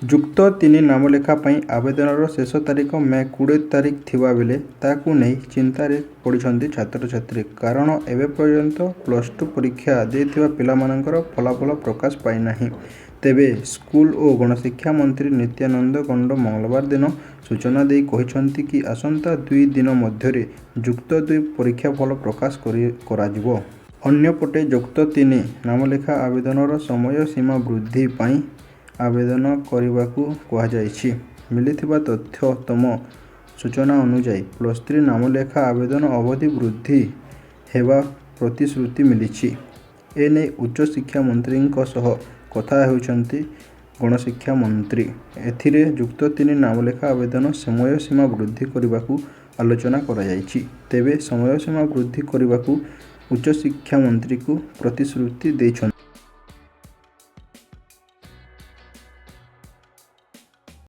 ଯୁକ୍ତ ତିନି ନାମଲେଖା ପାଇଁ ଆବେଦନର ଶେଷ ତାରିଖ ମେ 20 ତାରିଖ ଥିବାବେଳେ ତାକୁ ନେଇ ଚିନ୍ତାରେ ପଡ଼ିଛନ୍ତି ଛାତ୍ରଛାତ୍ରୀ। କାରଣ ଏବେ ପର୍ଯ୍ୟନ୍ତ ପ୍ଲସ ଟୁ ପରୀକ୍ଷା ଦେଇଥିବା ପିଲାମାନଙ୍କର ଫଳାଫଳ ପ୍ରକାଶ ପାଇନାହିଁ। ତେବେ ସ୍କୁଲ ଓ ଗଣଶିକ୍ଷା ମନ୍ତ୍ରୀ ନିତ୍ୟାନନ୍ଦ ଗଣ୍ଡ ମଙ୍ଗଳବାର ଦିନ ସୂଚନା ଦେଇ କହିଛନ୍ତି କି ଆସନ୍ତା 2 ଦିନ ମଧ୍ୟରେ ଯୁକ୍ତ ଦୁଇ ପରୀକ୍ଷାଫଳ ପ୍ରକାଶ କରାଯିବ। ଅନ୍ୟପଟେ ଯୁକ୍ତ ତିନି ନାମଲେଖା ଆବେଦନର ସମୟ ସୀମା ବୃଦ୍ଧି ପାଇଁ ଆବେଦନ କରିବାକୁ କୁହାଯାଇଛି। ମିଳିଥିବା ତଥ୍ୟତମ ସୂଚନା ଅନୁଯାୟୀ ପ୍ଲସ ଥ୍ରୀ ନାମଲେଖା ଆବେଦନ ଅବଧି ବୃଦ୍ଧି ହେବା ପ୍ରତିଶ୍ରୁତି ମିଳିଛି। ଏନେଇ ଉଚ୍ଚଶିକ୍ଷା ମନ୍ତ୍ରୀଙ୍କ ସହ କଥା ହୋଇଛନ୍ତି ଗଣଶିକ୍ଷା ମନ୍ତ୍ରୀ। ଏଥିରେ ଯୁକ୍ତ ତିନି ନାମଲେଖା ଆବେଦନ ସମୟସୀମା ବୃଦ୍ଧି କରିବାକୁ ଆଲୋଚନା କରାଯାଇଛି। ତେବେ ସମୟସୀମା ବୃଦ୍ଧି କରିବାକୁ ଉଚ୍ଚଶିକ୍ଷା ମନ୍ତ୍ରୀଙ୍କୁ ପ୍ରତିଶ୍ରୁତି ଦେଇଛନ୍ତି।